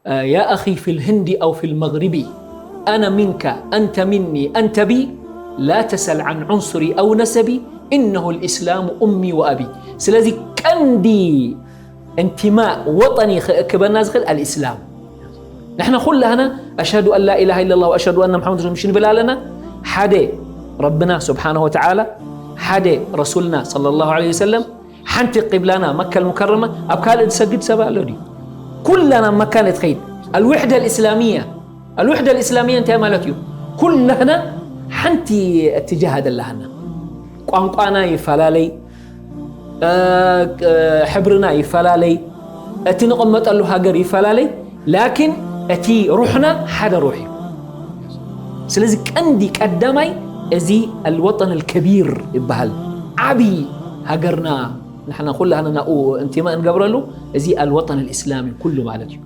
يا أخي في الهند أو في المغرب، أنا منك، أنت مني، أنت بي، لا تسل عن عنصري أو نسبي، إنه الإسلام أمي وأبي. ስለዚ ቀንዲ انتماء وطني ክእክበና ዝኽእል الإسلام። ንሕና ኩላህና أشهد أن لا إله إلا الله وأشهد أن محمد رسول الله ምሽ ንብል ኣለና። ሓደ ረብና ስብሓንሁ ወተዓላ፣ ሓደ ረሱልና ሰለላሁ ዐለይሂ ወሰለም፣ ሓንቲ ቂብላና መካ المكرمة። ኣብ ካልእ ዝሰግድ ሰብ ኣሎ ድዩ? ኩላና ኣብ መካ ንትኸይድ። الوحدة الإسلامية، الوحدة الإسلامية እንታይ ማለት እዩ? ኩላህና ሓንቲ اتجاه ዘለሃና። ቋንቋና ይፈላለይ፣ ሕብርና ይፈላለይ፣ እቲ ንቕመጠሉ ሃገር ይፈላለይ፣ ላኪን እቲ ሩሕና ሓደ ሩሕ እዩ። ስለዚ ቀንዲ ቀዳማይ እዚ الوطن الكبير ይበሃል። ዓቢ ሃገርና ንሕና ኩላህና ናብኡ انتماء ንገብረሉ እዚ الوطن الإسلامي ኩሉ ማለት እዩ።